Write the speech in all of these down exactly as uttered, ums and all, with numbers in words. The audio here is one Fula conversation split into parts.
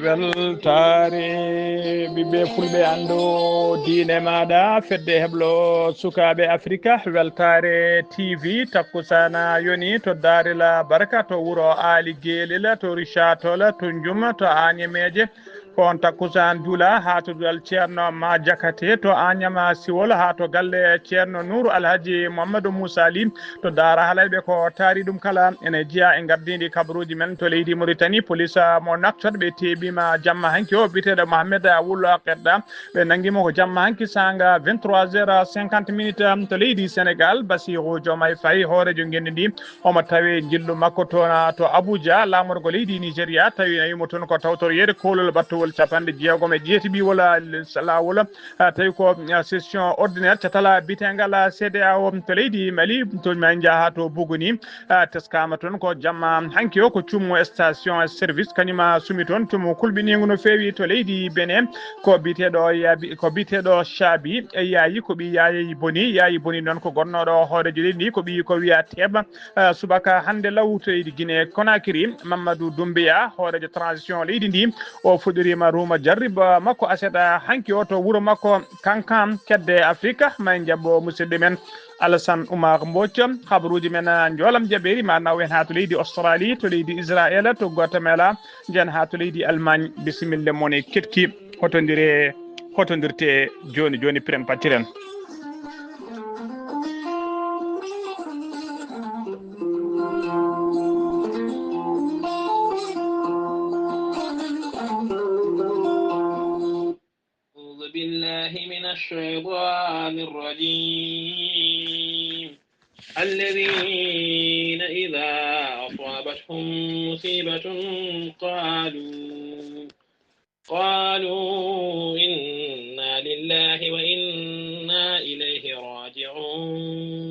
Weltaare ɓiɓɓe fulɓe, anndu diine maaɗa, fedde heblo sukaaɓe Afrika, weltaare T V, takkusaana yoni to Daarila Barka, to wuro Aali Geelila, to Richard Tola, to Njuma, to Añemeeje, ko on takkusaan duula haa to duɗal Ceerno Ma Jakate, to Añama Siwol, haa to galle Ceerno Nuuru Alhaji Muhammadu Muusa Li, to Daara Halayɓe. Ko taari ɗum kala ene jeyaa e ngardiindi kabaruuji men to leydi Mauritanie. Police, ah, mo Nouakchott ɓe teeɓiima jamma hanki o, biyeteeɗo Mohamed Wul Qedda. Ɓe nanngi mo ko jamma hanki saanga vingt-trois heures cinquante minutes, ah, to leydi Sénégal. Bassirou Diomaye Faye, hooreejo ngenndi ndi, omo tawi njillu makko toon, ah, to Abuja, laamorgo leydi Nigeria, tawi nawi mo toon ko tawtoroyeede koolol battowol capanɗe jeegom e jeetati walla laawol, ah, tawi ko, ah, session ordinaire catal biyeteengal, ah, C D A O to leydi Mali, to ma njaha to Buguni, ah, teskaama toon ko jamma hanki o, ko cummo station service, kañum, ah, sumi toon, cumu kulɓiniingu no feewi to leydi Benin, ko biyeteeɗo Yaabi, ko biyeteeɗo Caabi Yaayi, ko ɓii Yaayi Boni, Yaayi Boni noon ko gonnooɗo hooreejo leydi ndi, ko ɓii ko wiyaa Teeba, ah, subaka hannde law to leydi Guinée Conakry, Mamadou Doumbouya, hooreejo transition leydi ndi, o fuɗɗoriima ruuma jarriba makko aset hanki o to wuro makko Kankan, kedde Afrika, ma en njaɓɓo musidɗo men Alassane Oumar Mbodj. Habaruuji men, ah, njoolam jabeeri ma naw en haa to leydi Australie, to leydi Israël, to Guatemala, njahen haa to leydi Allemagne. Bisimilla mon e keɗki. Hotondire, hotondirte jooni jooni, piren pattiren. أعوذ بالله من الشيطان الرجيم. الذين إذا أصابتهم مصيبة قالوا، قالوا إنا لله وإنا إليه راجعون.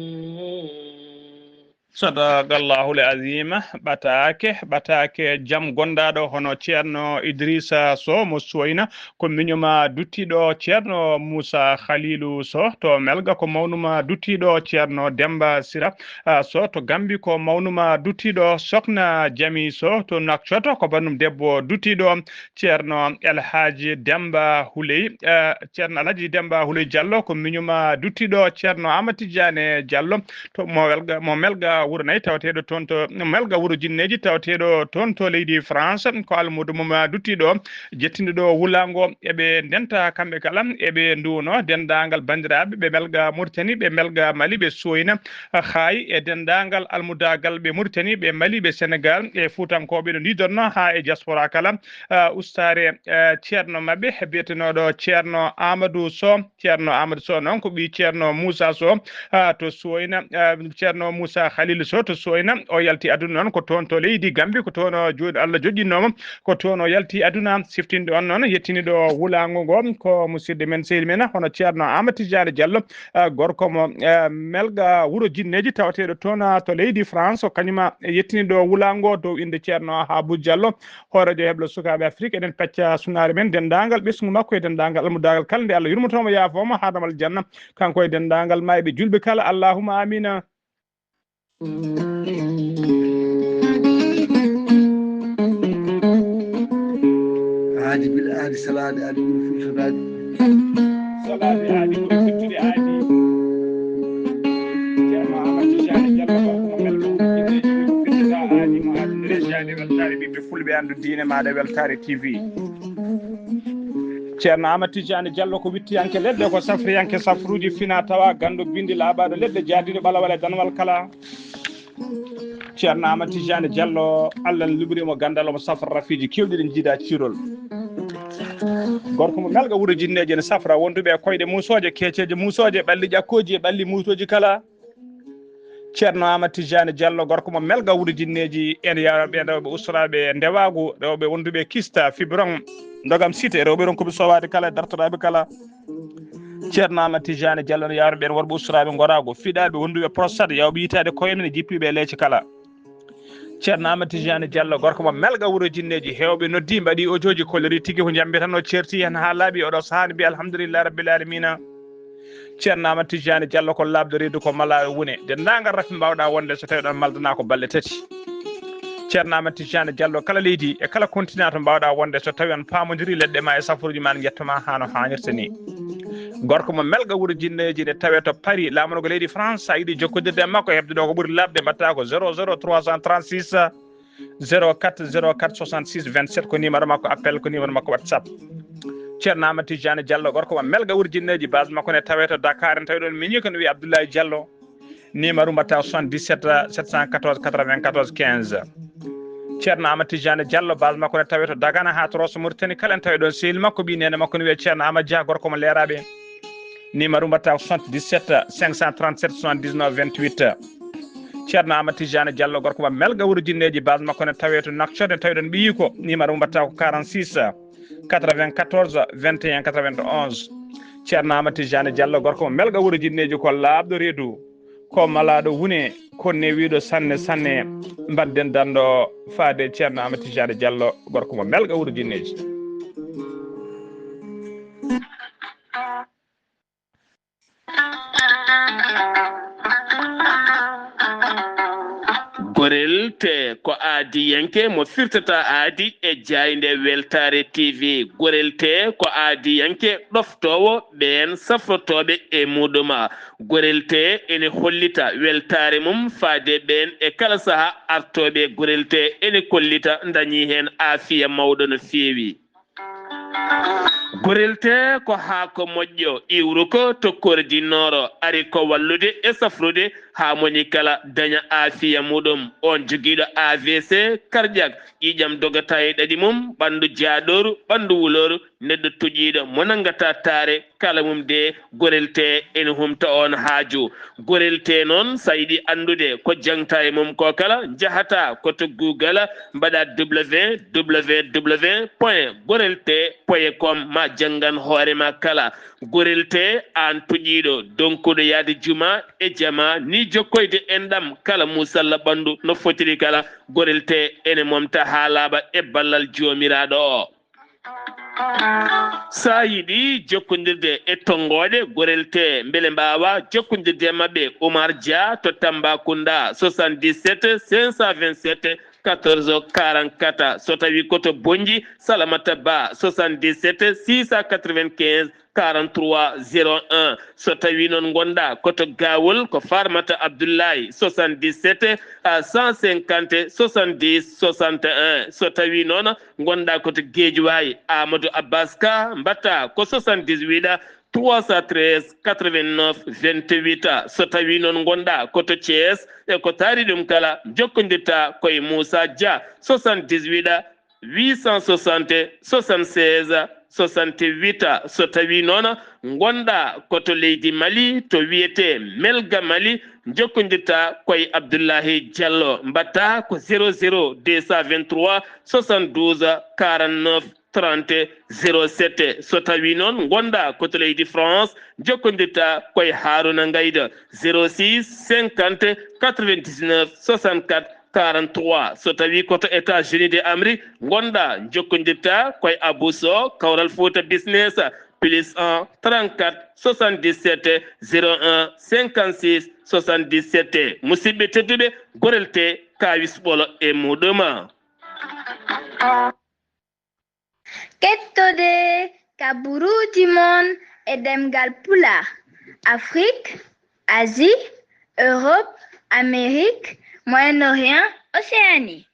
Sadaqallahul azim. Ɓataake, ɓataake jam gondaaɗo hono Ceerno Idrissa Sow mo Suwayna, ko miño ma duttiiɗo Ceerno Moussa Khalilou Sow to Melga, ko mawnuma duttiiɗo Ceerno Demba Sira, ah, Sow to Gambi, ko mawnuma duttiiɗo Sokna Jami Sow to Nouakchott, ko bannum debbo duttiiɗo Ceerno El Hadji Demba Huley, eh, Ceerno Alhaji Demba Huley Diallo, ko miñuma duttiiɗo Ceerno Amadou Tidiane Diallo, to mo welga, mo Melga Wuro Nayi, tawateeɗo toon to Melga Wuro Jinneeji, tawateeɗo toon to leydi France, ko almuudo mum duttiiɗo, jettinɗo ɗo wulaango. Eɓe ndenta kamɓe kala, eɓe nduwno denndaangal banndiraaɓe ɓe Melga Mauritanie, ɓe Melga Mali, ɓe Suwayna, Haay, e denndaangal almudaagal ɓe Mauritanie, ɓe Mali, ɓe Sénégal, e Fuutankooɓe no ndiidorno haa e diaspora kala. Ah, ustaare, eh, ceerno maɓɓe biyetenooɗo Ceerno Amadou Sow. Ceerno Amadou Sow noon ko ɓii Ceerno Moussa Sow, ah, to Suwayna, ah, Ceerno Moussa Khalil Sow to Suwayna. O yalti aduna noon ko toon to leydi Gambi, ko toon o jooɗi, Allah joƴƴinnooma, ko toon o yalti aduna. Siftinde on noon, yettiniiɗo wulaango ngo ko musidɗo men, sehil men, hono Ceerno Amadou Tidiane Diallo, ah, gorko mo, ah, Melga Wuro Jinneeji, tawateeɗo toon, ah, to leydi France, ko kañum, ah, yettiniiɗo wulaango dow innde Ceerno Ahabou Diallo, hooreejo heblo sukaaɓe Afrik. Eɗen pecca sunaare men, denndaangal ɓesngu makko e denndaangal almudaagal kala, nde Allah yurmotooma, yaafooma, haadamal janna, kanko e denndaangal maayɓe julɓe kala. Allahumma amina. Aadi bil aadi, salaade aadi ɓuri fulfulaade. Salaade aadi ɓuri fittude aadi. Ceerno Amadou Tidiane Diallo, gorko mo Melga Wuro Jinneeji, ko firtata aadi mo aadi. Weltaare ɓiɓɓe fulɓe, anndu diine maaɗa, Weltaare T V. Ceerno Amadou Tidiane Diallo ko wittiyanke leɗɗe, ko safriyanke safruuji fina tawa, ganndo binndi laaɓaaɗo leɗɗe, jaadiiɗo ɓalawal e danwal kala. Ceerno Amadou Tidiane Diallo, Allah ne luɓiri mo ganndal, omo safra rafiiji keewɗi ɗi njiida ciirol. Gorko mo Melga Wuro Jinneeji ene safra wonduɓe e koyɗe muusooje, keeceeje muusooje, ɓalli ƴakkooji e ɓalli muutooji kala. Ceerno Amadou Tidiane Diallo, gorko mo Melga Wuro Jinneeji, ene yaawa ɓeen rewɓe ustoraaɓe ndewaagu, rewɓe wonduɓe kista, fibron, ndogam site, rewɓe ronkuɓe sowaade kala, dartoraaɓe kala. Ceerno Amadou Tidiane Diallo no yaawa ɓeen worɓe ustoraaɓe ngoraagu, fiɗaaɓe wonduɓe prostate, yawɓe yitaade koye mum e jippiiɓe e leece kala. Ceerno Amadou Tidiane Diallo, gorko mo Melga Wuro Jinneeji, heewɓe noddi, mbaɗi ojooji, kolliri tigi ko njambitanoo, ceerti heen haa laaɓi, oɗo sahaa ne mbiya alhamdulillahi rabbil alamina. Ceerno Amadou Tidiane Diallo ko laaɓɗo reedu, ko malaaɗo wune. Denndaangal rafi mbaawɗaa wonde so tawii ɗon maldanaa ko balɗe tati. Ceerno Amadou Tidiane Diallo, kala leydi e kala continent to mbaawɗaa wonde, so tawii on paamondiri leɗɗe ma e safuuji ma, njetto ma haa no haanirta ni. Gorko mo Melga wuro jinneeji ne tawee to Paris, laamorgo leydi France. A yiɗi jokkondirde e makko, heɓde ɗo ko ɓuri laaɓde, mbaɗtaa ko zéro zéro trois cent trente-six zéro quatre zéro quatre soixante-six vingt-sept, ko numéro makko appel, ko numéro makko WhatsApp. Ceerno Amadou Tidiane Diallo, gorko mo Melga wuro jinneeji, base makko ne tawee to Dakar, en tawi ɗon miñi ko no wiye Abdoulaye Diallo. Numéro mbaɗta soixante-dix-sept sept cent quatorze quatre-vingt-quatorze quinze. Ceerno Amadou Tidiane Diallo, base makko ne tawee to Dagana haa to Rosso Mauritanie, kala en tawi ɗon sehil makko, ɓii neene makko ne wiye Ceerno Amadou Dia, gorko mo Leeraaɓe. Numéro mbaɗta soixante-dix-sept cinq cent trente-sept soixante-dix-neuf vingt-huit. Ceerno Amadou Tidiane Diallo, gorko mo Melga wuro jinneeji, base makko ne tawee to Nouakchott, en tawi ɗon ɓiyiiko. Numéro mbaɗta ko quarante-six quatre-vingt-quatorze vingt et un quatre-vingt-onze. Ceerno Amadou Tidiane Diallo, gorko mo Melga wuro jinneeji, ko laaɓɗo reedu, ko malaaɗo wune, ko newiiɗo sanne sanne. Mbaɗden danɗo faade Ceerno Amadou Tidiane Diallo, gorko mo Melga wuro jinneeji. Gorel te ko aadiyanke mo firtata aadi e jaaynde Weltaare T V. Gorel te ko aadiyanke ɗoftoowo ɓeen safrotooɓe e muɗuma. Gorel te ene hollita weltaare mum faade ɓeen e kala saha artooɓe. Gorel te ene kollita dañi heen aafiya mawɗo no feewi. Gorel te ko haako moƴƴo, iwruko to Kordi Nooro, ari ko wallude e safrude haa moni kala daña aafiya muɗum. On jogiiɗo A V C, karƴak, ƴiiƴam dogata e ɗaɗi mum, ɓanndu jaaɗooru, ɓanndu wulooru, neɗɗo toƴiiɗo mo nanngata taare, kala mum de Gorel te ene humta on haaju. Gorel te noon, so a yiɗi anndude ko jaŋta e mum ko kala, njahata ko to Google, mbaɗa W W W point gorel te point com, ma janngan hoore ma kala. Gorel te, aan toƴiiɗo, donkuɗo yahde juma e jama, ni jokkoyde enɗam kala musalla ɓanndu no fotiri kala. Gorel te ene momta haa laaɓa e ballal Joomiraaɗo o. So a yiɗi jokkondirde e tonngooɗe Gorel te, mbele mbaawa jokkondirde e maɓɓe, Oumar Dia to Tambacounda, soixante-dix-sept cinq cent vingt-sept quatorze quarante-quatre. So tawi ko to Bonnji, Salamata Ba, soixante-dix-sept six cent quatre-vingt-quinze quarante-trois zéro un. So tawi noon ngonɗa ko to Gawol, ko Farmata Abdoulaye, soixante-dix-sept à cent cinquante soixante-dix soixante et un. So tawi noon ngonɗa ko to Guédiawaye, Amadou Abbas Ka, mbatta ko soixante-dix-huit trois cent treize quatre-vingt-neuf vingt-huit. So tawi noon ngonɗa ko to Thiès, e ko taari ɗum kala, jokkondirta koye Moussa Dia, soixante-dix-huit huit cent soixante soixante-seize soixante-huit. So tawi noon ngonɗa ko to leydi Mali, to wiyete Melga Mali, jokkondirta koye Abdoulahi Diallo, mbatta ko zéro zéro deux cent vingt-trois soixante-douze quarante-neuf trente zéro sept. So tawi noon ngonɗa ko to leydi France, jokkondirta koye Haruna Ngayda, zéro six cinquante quatre-vingt-dix-neuf soixante-quatre quarante-trois. So tawi ko to États-Unis de Amérique ngonɗa, jokkondirta koye Abou Sow, Kawral Fouta Business, plus un trente-quatre soixante-dix-sept zéro un cinquante-six soixante-dix-sept. Musidɓe tedduɓe, Gorel te, kawis ɓolo e muɗum. Kettoɗe kaburuuji mon e ɗemngal Pulaar, Afrik, Asie, Europe, Amérique, Moyen-Orient, Océanie.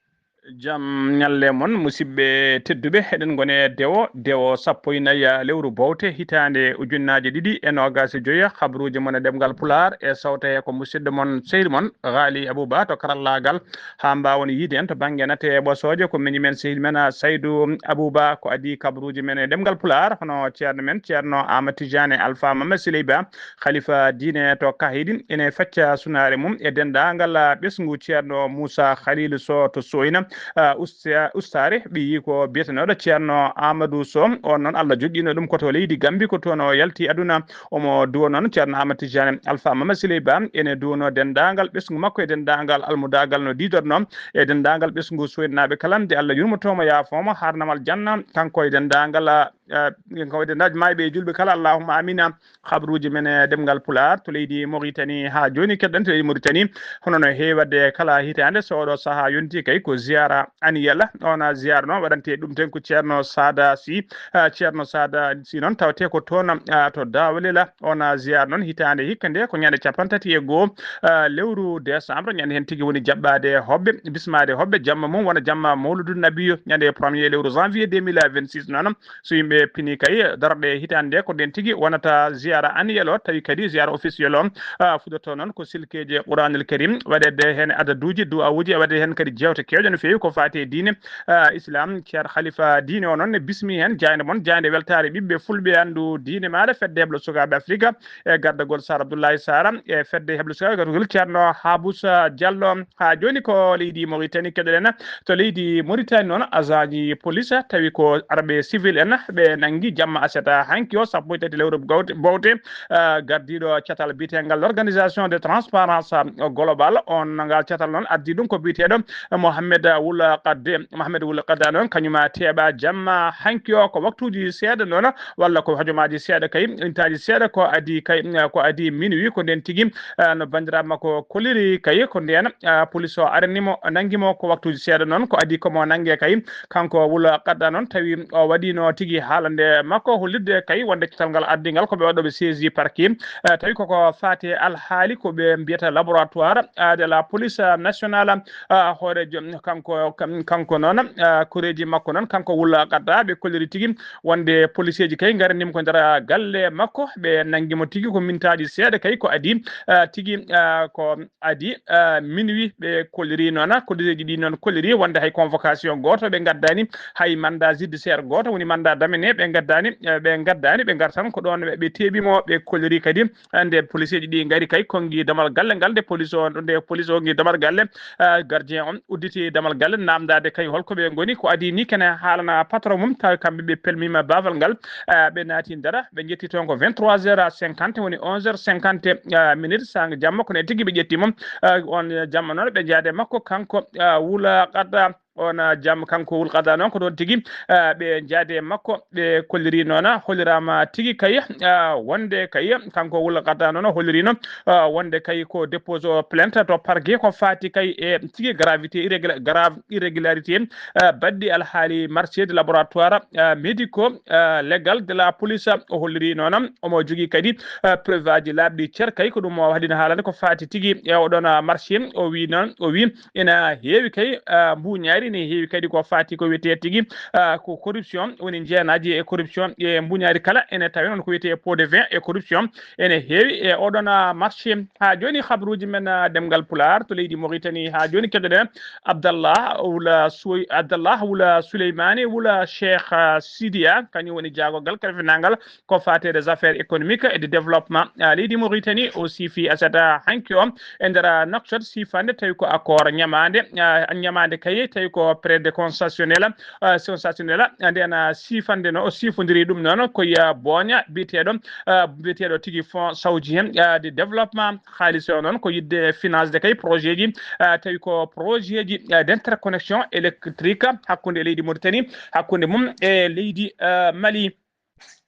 Jam ñalle mon, musidɓe tedduɓe, eɗen ngoni e dewo, dewo sappo e nayi lewru bowte, hitaande ujunnaaje ɗiɗi e noogaas e joy, habruuji mon e ɗemngal Pulaar, e sawte he ko musidɗo mon, sehil mon, Ghali Abouba to karallaagal. Haa mbaawon yiide en to bannge nate e ɓosooje, ko miñi men, sehil men, a, Saydu Abouba, ko adii kabruuji men e ɗemngal Pulaar, hono ceerno men, ceerno Aamadu Tijaani Alfa Mamadu Siley Ba, khalifa diine to Kahidi, ene facca sunaare mum e denndaangal, a, ɓesngu ceerno Muusa Khaliilu Soh to Soyna, a, usta-, ustaare ɓiyi ko biyetenooɗo ceerno Aamadu Soh, on noon Allah joƴƴino ɗum ko to leydi Gambi, ko toon o yalti aduna. Omo duwo noon ceerno Aamadu Tijaani Alfa Mamadu Siley Ba, ene duwonoo denndaangal ɓesngu makko e denndaangal almudaagal no diidornoo, e denndaangal ɓesngu Soynaaɓe kala, nde Allah yurmotoo mo, yaafoo mo, haarnam aljanna, kanko e denndaangal, a, a, kanko e denndaaji maayɓe e juulɓe kala, allahumma amina. Habruuji men e ɗemngal Pulaar to leydi Moritani haa jooni, keɗɗen to leydi Moritani, hono no heewi waɗde kala hitaande, so oɗo sahaa yonti kay ko ziyaara Ziyara aniyala, on ziyara noon waɗante ɗum ten ko Ceerno Sada Si. Ah, Ceerno Sada Si noon tawte ko toon, ah, to Dawlela. On ziyara noon hitaande hikka nde ko ñande capanɗe tati e goo, ah, lewru décembre, ñande heen tigi woni jaɓɓaade hoɓɓe, bismaade hoɓɓe, jamma mum wona jamma Mawludu Nabiyu, ñande premier lewru janvier deux mille vingt-six noon. So yimɓe pini kay darɗe hitaande nde, ko ɗen tigi wonata ziyara annuel o, tawi kadi ziyara officiel o, ah, fuɗɗoto noon ko silkeeji Qur'anul Karim, waɗeede heen adaduuji, du'awuuji, e waɗeede heen kadi jeewte keewɗe no feewi ko faati e diine, ah, Islam. Ceer Khalifa diine o noon ne bismi heen jaaynde mon, jaaynde weltaare ɓiɓɓe fulɓe anndu diine maaɗa, fedde heblo sukaaɓe Afrika, e gardagol Sar Abdoulaye Sara, e fedde heblo sukaaɓe gardagol Ceerno Habusa Diallo. Haa jooni ko leydi Mauritanie keɗoɗen. To leydi Mauritanie noon, agent ji police tawi ko arɓe civil en ɓe nanngi jamma aset hanki o, sappo e tati lewru gawte, bowte, ah, gardiiɗo catal biyetengal l'Organisation de Transparence Globale. On ngal catal noon addi ɗum ko biyeteeɗo Mohamed Wul Qadde. Mohamed Wul Qadde noon kañum teeɓa jamma hanki o ko waktuuji seeɗa noon, walla ko hojomaaji seeɗa kay, intaaji seeɗa ko adi kay, ko adi minuit, ko nden tigi, ah, no banndiraaɓe makko kolliri kay, ko ndeen, ah, police o arani mo, nanngi mo ko waktuuji seeɗa noon, ko adi ko mo nannge kay. Kanko Wul Qadda noon tawi o waɗino tigi haalande makko hollirde kay wonde catal ngal addi ngal ko ɓe waɗooɓe saisi parquet, ah, tawi koko faati e alhaali ko ɓe mbiyata laboratoire, ah, de la police nationale, ah, hooreejo kanko, kam-, kanko noon, ah, koreeji makko noon, kanko Wul Qadda ɓe kolliri tigi wonde policeeji kay ngaranimo ko nder galle makko, ɓe nanngi mo tigi ko mintaaji seeɗa kay ko adi, ah, tigi, ah, ko adi, ah, minuit ɓe kolliri noon, ko deseeji ɗi noon kolliri wonde hay convocation gooto ɓe ngaddaani, hay mandat judiciaire gooto woni mandat d'amener ɓe ngaddaani, eh, ɓe ngaddaani, ɓe ngartan ko ɗoon ɓe, ɓe teeɓi mo, ɓe kolliri kadi, eh, nde policeeji ɗi ngari kay konngi damal galle ngal, nde police o, nde police o ngi damal galle, ah, gardien on udditi damal galle, namdaade kay holko ɓe ngoni. Ko adi ni kene haalana patron mum, tawi kamɓe ɓe pelmima baafal ngal, ah, ɓe naati ndara, ɓe njetti toon ko vingt-trois heures cinquante, woni onze heures cinquante, ah, minutes, sanga jamma, kono e tigi ɓe ƴetti mum, ah, on jamma noon ɓe njaade makko, kanko, ah, Wula Qadda, on, ah, jamma, kanko Wul Qadda noon ko ɗoon tigi, ah, ɓe njaade makko, ɓe kolliri noon, holliraama tigi kay, ah, wonde kay, kanko Wul Qadda noon hollirino, ah, wonde kay ko dépose o plainte to parquet ko faati kay e tigi gravité irrégula-, grave irrégularité, ah, baɗɗi alhaali marché de laboratoire, ah, médico, ah, légal de la police. O holliri noon omo jogii kadi, ah, preuve aji laaɓɗi cer kay ko ɗum o haɗino haalande ko faati tigi e oɗon, ah, marché. O wi noon, o wi ina heewi kay, ah, mbuuñaari, ina heewi kadi ko faati ko wiyetee tigi, ah, ko corruption, woni njeenaaji e corruption e mbuuñaari kala ene tawi noon ko wiyetee pot de vin e corruption ene heewi e oɗon, ah, marché. Haa jooni habruuji men, ah, ɗemngal Pulaar to leydi Mauritanie, haa jooni keɗoɗen Abdallah Wula Soy-, Abdallah Wula Souleymane Wula Cheikh, ah, Sidiya, kañum woni jaagorgal kalfinaangal ko faati e des affaires économiques et de développement, ah, leydi Mauritanie. O siifi aset hanki o e nder, ah, Nouakchott siifande tawi ko accord ñamaande, ah, ñamaande kay tawi ko prêt de concessionnel, ah, concessionnel, ah, nden, ah, siifande no o siifondiri ɗum noon ko ya booña biyeteeɗo, ah, biyeteeɗo tigi fonds saoudien, ah, de développement. Haalis o noon ko yiɗde financede kay projet ji, ah, tawi ko projet ji, ah, d'interconnexion électrique hakkunde leydi Mauritanie, hakkunde mum e leydi, ah, Mali.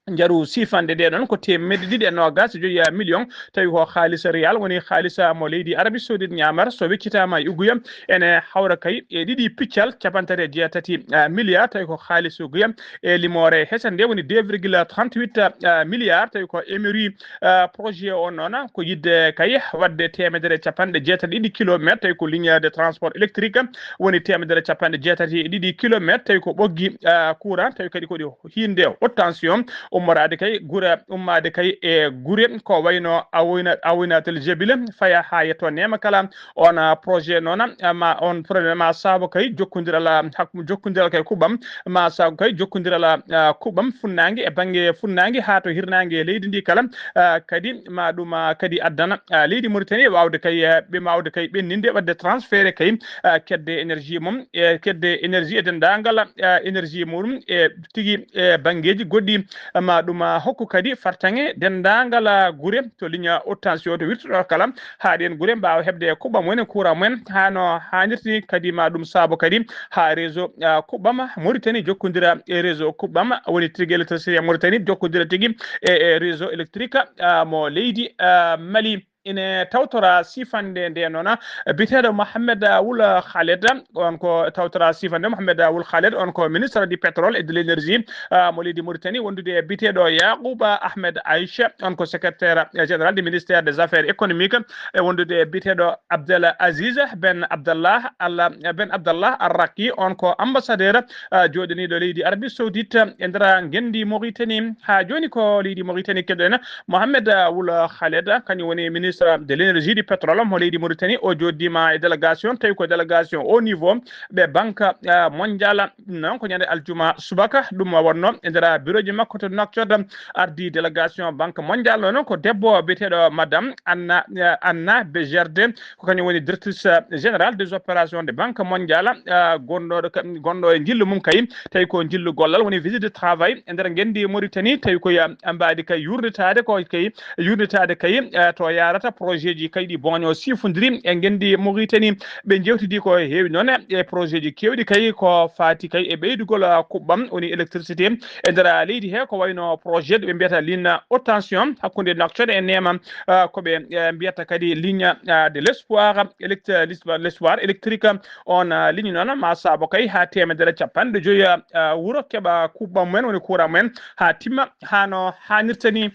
Njaru siifande nde noon ko teemedde ɗiɗi e noogaas e joyi million, tawi ko haalis riyal woni haalis mo leydi Arabie Saoudite ñaamar, so weccitaama e uguya ene hawra kay e ɗiɗi piccal capanɗe tati e jeetati, ah, milliard, tawi ko haalis uguya e limoore hesere nde woni deux virgule trente-huit, ah, milliard, tawi ko M R U, ah, projet o noon ko yiɗde kay waɗde teemedere capanɗe jeetati e ɗiɗi kilometre, tawi ko ligne de transport électrique woni teemedere capanɗe jeetati e ɗiɗi kilometre, tawi ko ɓoggi, ah, courant, tawi kadi ko ɗi hiinde haute tension ummoraade kay gure, ummaade kay e gure ko wayno Awoyna-, Awoynatel Jebile, faya haa yetto Neema Kala. On, ah, projet noon, ah, ma on projet ma saabu kay jokkondiral, ah, hakku-, jokkondiral kay kuɓɓam, ma saabu kay jokkondiral, ah, kuɓɓam funnaange e bannge funnaange haa to hirnaange leydi ndi kala, ah, kadi ma ɗum, ah, kadi addana, ah, leydi Mauritanie waawde kay, ah, ɓe waawde kay ɓenninde waɗde transféré kay, ah, kedde énergie mum, e kedde énergie e denndaangal, ah, énergie muɗum e tigi e banngeeji goɗɗi, ma ɗum, ah, hokku kadi fartaŋŋe denndaangal, ah, gure to ligne haute tension to wirtuɗo kala, haa ɗeen gure mbaawa heɓde kuɓɓam mumen, courant mumen, haa no haanirta ni, kadi ma ɗum saabu kadi haa réseau, ah, kuɓɓam Mauritanie jokkondira e réseau kuɓɓam, woni tigi électricité Mauritanie jokkondira tigi e, e réseau électrique, ah, mo leydi, ah, Mali. ine tawtora sifande nde noon, biyeteeɗo Mohamed Wul Khaled, on ko tawtora sifande Mohamed Wul Khaled, on ko ministre du pétrole et de l'énergie, ah, mo leydi Mauritanie, wondude e biyeteeɗo Yacouba Ahmed Aïche, on ko secrétaire général du ministère des affaires économiques, e wondude e biyeteeɗo Abdel Aziz Ben Abdallah, Allah, Ben Abdallah Arraki, on ko ambassadeur, ah, jooɗaniiɗo leydi Arabie Saoudite e nder ngenndi Mauritanie. Haa jooni ko leydi Mauritanie keɗoɗen. Mohamed, ah, Wul Khaled, kañum woni ministre de l'énergie du pétrole mo leydi Mauritanie. O jooɗdiima e délégation, tawi ko délégation au niveau ɓe banque, ah, mondiale. Ɗum noon ko ñande aljuma subaka, ɗum wonno e nder bureauji makko to Nouakchott, ardi délégation banque mondiale. Noon ko debbo biyeteeɗo madame Anna, ah, Anna Bejerde, ko kañum woni directrice, ah, générale des opérations de banque mondiale, ah, gonɗo, gonɗo e njillu mum kay, tawi ko njillu gollal, woni visite de travail e nder ngenndi Mauritanie, tawi ko ya mbaadi kay yurnitaade, ko kay yurnitaade kay, eh, to yaarata projet ji kay ɗi boño sifondiri e ngenndi Mauritanie. Ɓe njewtidi ko heewi noon e projet ji keewɗi kay ko faati kay e ɓeydugol, ah, kuɓɓam, woni électricité e nder leydi he, ko wayno projet ɓe mbiyata ligne haute tension hakkunde Nouakchott e Neema, ah, ko ɓe, eh, mbiyata kadi ligne, ah, de l'espoir élect-, l'espoir électrique. On, ah, ligne noon ma saabo kay haa teemedere capanɗe joyi, ah, wuro keɓa kuɓɓam mumen, woni courant mumen, haa timma haa no haanirta ni.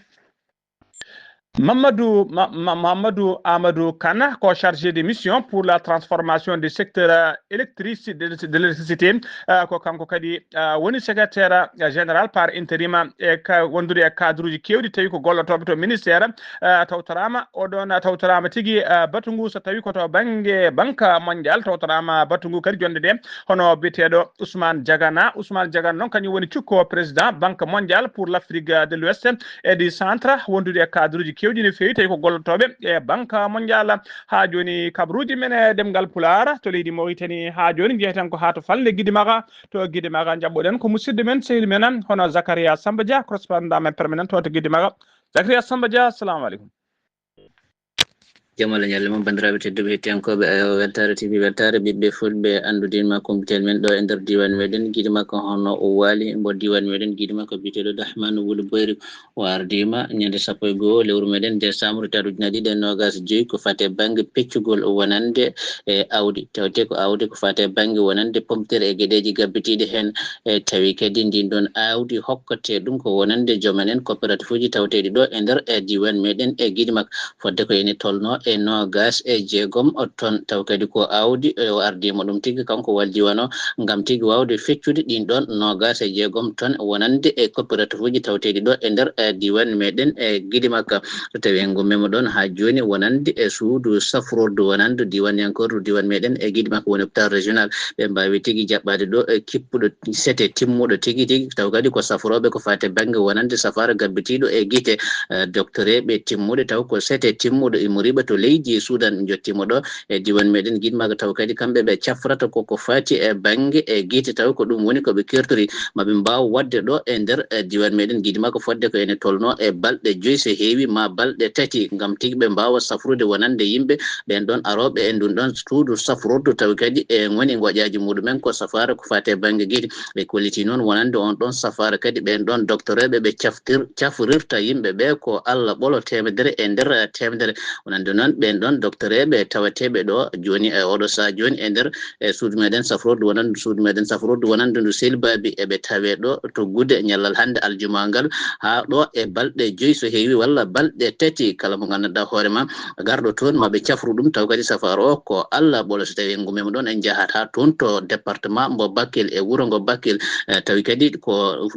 Mamadou, Ma-, Ma-, Mamadou Amadou Kane ko chargé de mission pour la transformation du secteur, euh, électrici-, de, de l'électricité. Euh, ko kanko kadi, euh, woni secrétaire, euh, général par intérim e ka-, wondude e cadre uji keewɗi tawi ko gollotooɓe to ministère, euh, tawtoraama. Oɗon tawtoraama tigi, euh, batu ngu so tawi ko to bannge Banque Mondiale tawtoraama batu ngu kadi jonde nde, hono biyeteeɗo Ousmane Diagana. Ousmane Diagana noon kañum woni cukko président Banque Mondiale pour l'Afrique de l'Ouest et du Centre, wondude e cadre uji keewɗi no feewi, tawi ko gollotooɓe e Banque Mondiale. Haa jooni, kabaruuji men e ɗemngal Pulaar to leydi Mauritanie, haa jooni njeheten ko haa to falnde Gidimaka. To Gidimaka njaɓɓoɗen ko musidɗo men, sehil men, hono Zakaria Samba Dia, correspondant men permanent to, to Gidimaka. Zakaria Samba Dia, assalamu aleykum. Jam Allah ñalle mon, banndiraaɓe tedduɓe hettiyankooɓe, eh, Weltaare T V, Weltaare ɓiɓɓe Fulɓe, anndude ma kumpital men ɗo e nder diiwaan meɗen Gidimaka, hono o waali mbo diiwaan meɗen Gidimaka biyeteeɗo Dahman Wul Boyri. O ardiima ñande sappo e go'o lewru meɗen décembre tawa ujunere ɗiɗi e noogas e joyi, ko fate bannge peccugol wonande e aawdi. Tawte ko aawdi ko fate bannge wonande pompiteer e geɗeeji gabbitiiɗi heen. E tawi kadi ndin ɗon aawdi hokkate ɗum ko wonande joom en coopérative uji tawteeɗi ɗo e nder e diiwaan meɗen e Gidimaka. Fodde ko ene tolno e noogas e jeegom o ton. Taw kadi ko aawdi, e, o ardiima ɗum tigi kanko wal diiwaan o ngam tigi waawde feccude ɗin ɗon noogas e jeegom ton wonande e coopérative uji tawteeɗi ɗo e nder, e, diiwaan meɗen e Gidimaka. So tawi en ngummiima ɗon haa jooni wonande e suudu safrordu wonande diiwaanyankoordu diiwaan meɗen e Gidimaka woni hôpital régional, ɓe mbaawi tigi jaɓɓaade ɗo e kippuɗo sete timmuɗo tigi tigi, taw kadi ko safrooɓe ko faate bannge wonande safaara gabbitiiɗo e gite, eh, doctoreeɓe timmuɗe, taw ko sete timmuɗo immoriiɓe to leydi Sudan njottiima ɗo e diiwaan meɗen Gidimaka, taw kadi kamɓe ɓe cafrata ko ko faati e bannge e gite, taw ko ɗum woni ko ɓe kertori ma ɓe mbaaw waɗde ɗo e nder, eh, diiwaan meɗen Gidimaka, fodde ko ene tolno e balɗe joyi so heewi ma balɗe tati, ngam tigi ɓe mbaawa safrude wonande yimɓe ɓen ɗon arooɓe e ndun ɗon suudu safrordu, tawi kadi e ngoni ngoƴaaji muɗumen ko safaara ko faate bannge gite. Ɓe kolliti noon wonande on ɗon safaara kadi ɓen ɗon doctoreeɓe ɓe caftir-, cafrirta yimɓe ɓe ko Allah ɓolo teemedere e nder teemedere. Wonande noon ɓen ɗon doctoreeɓe tawateeɓe ɗo jooni e oɗo saha jooni e nder e suudu meɗen safrordu wonande, suudu meɗen safrordu wonande ndu Selbaabi, eɓe tawe ɗo to Gude ñallal hannde aljuma ngal haa ɗo e balɗe joyi so heewi walla balɗe tati, kala mo nganndanɗaa hoore ma garɗo toon ma ɓe cafru ɗum, taw kadi safaara o ko Allah ɓolo. So tawi en ngummiima ɗon en njahat haa toon to département mbo Bakel e wuro ngo Bakel, eh, tawi kadi ko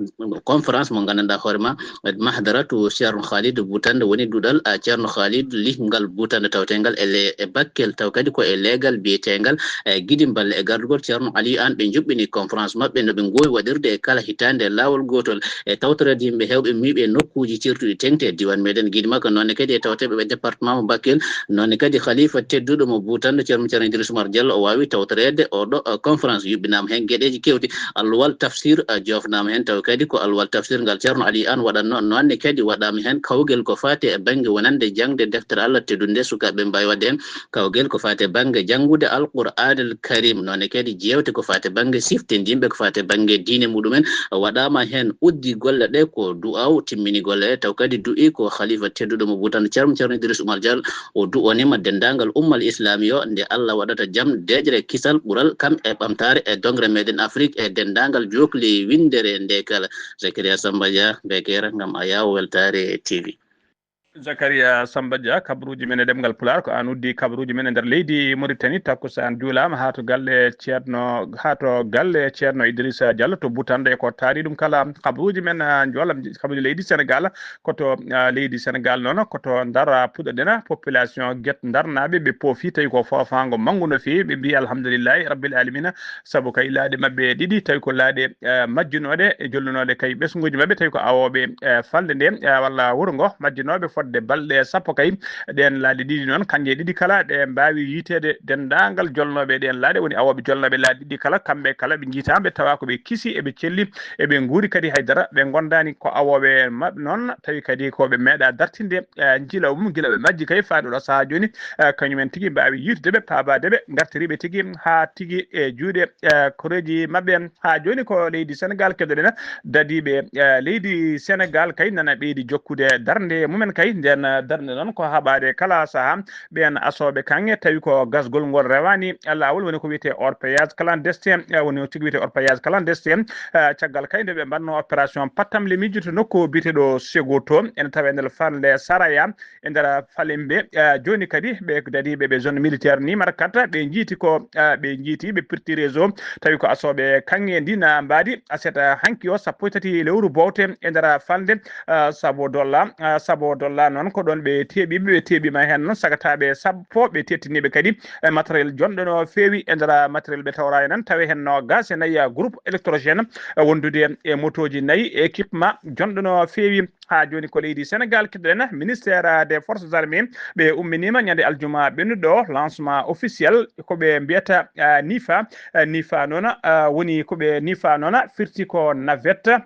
conférence mo nganndanɗaa hoore ma, eh, mahdaratu Ceerno Khalid Boutande woni duɗal, ah, Ceerno Khalid Lih ngal Boutande tawteengal e le-, e Bakel, taw kadi ko e leegal biyeteengal, eh, Gidimballe e gardugol Ceerno Aliyu Aan ɓe njuɓɓini conférence maɓɓe no ɓe ngoowi waɗirde e kala hitaande e laawol gootol e tawtoreede yimɓe heewɓe miiɓe e nokkuuji ceertuɗi teeŋti e diiwaan meɗen Gidimaka, noon ne kadi e tawteeɓe ɓe département mo Bakel, noon ne kadi khalifa tedduɗo mo Boutande Ceerno Ceerno Idriss Oumar Diallo o waawi tawtoreede oɗo, eh, conférence yuɓɓinaama heen geɗeeji keewɗi. Alluwal tafsir, eh, joofnaama heen, taw kadi ko alluwal tafsir ngal Ceerno Ali Aan waɗatno, noon ne kadi waɗaama heen kawgel ko faati e bannge wonande jaŋde deftere Allah teddunde, sukaaɓe mbaawi waɗde heen kawgel ko faati e bannge janngude Alqur'aanil Karim, noone kadi jeewte ko faati e bannge siftindiiɓe, ko faati e bannge diine muɗumen. Waɗaama heen uddi golle ɗe ko du'aaw timmini golle ɗe, taw kadi du'i ko khalifa tedduɗo mo Bhutan, Ceerno, Ceerno Idriss Oumar Diallo. O du'oniima denndaangal ummal islaami o, nde Allah waɗata jam, deeƴre, kisal, ɓural, kam e ɓamtaare e doŋre meɗen Afrik e denndaangal jookli winndere nde kala. Zakaria Samba Dia, Bekeera, ngam a yaawo weltaare T V. Zakaria Samba Dia, kabaruuji men e ɗemngal Pulaar, ko aan uddi kabaruuji men e nder leydi Mauritanie. Takkusaan juulaama haa to galle Ceerno, haa to galle Ceerno Idrissa Diallo to Butande, ko taari ɗum kala. Kabaruuji men, ah, njoolam, kabaruuji leydi Senegal, ko to, ah, leydi Senegal noon, ko to Ndar, ah, puɗɗoɗen, ah, population Guet Ndarnaaɓe, ɓe poofi, tawi ko foofaango manngu no feewi, ɓe mbiyi alhamdulillahi rabbil alamina, sabu kay laaɗe maɓɓe ɗiɗi, tawi ko laaɗe, eh, majjunooɗe e jolnunooɗe kay ɓesnguuji maɓɓe, tawi ko awooɓe, eh, falnde nde, eh, walla wuro ngo, majjunooɓe fodde balɗe sappo kay. Ɗeen laaɗe ɗiɗi noon, kañje ɗiɗi kala, ɗe mbaawi yiiteede denndaangal jolnooɓe ɗeen laaɗe, woni awooɓe jolnooɓe laaɗe ɗiɗi kala, kamɓe kala ɓe njiitaama, ɓe tawa ko ɓe kisi, eɓe celli, eɓe nguuri kadi hay dara, ɓe ngondaani ko awooɓe maɓɓe noon, tawi kadi ko ɓe meeɗaa dartinde, eh, njilawma, gila ɓe majji kay faade ɗo sahaa jooni, eh, kañumen tigi mbaawi yiitude ɓe, paabaade ɓe, ngartiri ɓe tigi haa tigi e juuɗe, eh, koreeji maɓɓe. Haa jooni ko leydi Senegal keɗoɗen, dadiiɓe, eh, leydi Senegal kay nana ɓeydi jokkude darnde mumen kay. Nden, eh, darnde noon ko haɓaade kala sahaa. Ɓeen asooɓe kaŋŋe tawi ko gasgol ngol rewaani laawol, woni ko wiyetee orpaillage clandestin, eh, woni tigi wiyetee orpaillage clandestin. Eh, caggal kay nde ɓe mbaɗnoo opération pattamlemi to nokku biyeteeɗo Segoto, ene tawee nder falnde Saraya, e nder falembe. Eh, jooni kadi ɓe dadiiɓe ɓe zone militaire ni markat, ɓe njiiti ko, eh, ɓe njiiti, ɓe pirti réseau, tawi ko asooɓe kaŋŋe ndi na mbaadi aset, eh, hanki o sappo e tati lewru bowte e nder falnde, eh, Sabo Dolla, eh, Sabo Dolla noon ko ɗoon ɓe teeɓi, ɓe teeɓiima heen noon sagataaɓe sappo, ɓe tettiniiɓe kadi e matériel jonɗo no feewi. E nder matériel ɓe tawra e nan tawi heen noogaas e nayi groupe électrogène, eh, wondude e motooji nayi, équipement jonɗo no feewi. Haa jooni ko leydi Senegal keɗoɗen, ministère des forces armées, ɓe umminiima ñande aljuma ɓennuɗo, lancement officiel ko ɓe mbiyata, ah, nifa. Ah, nifa noon, ah, woni ko ɓe nifa noon firti ko navette.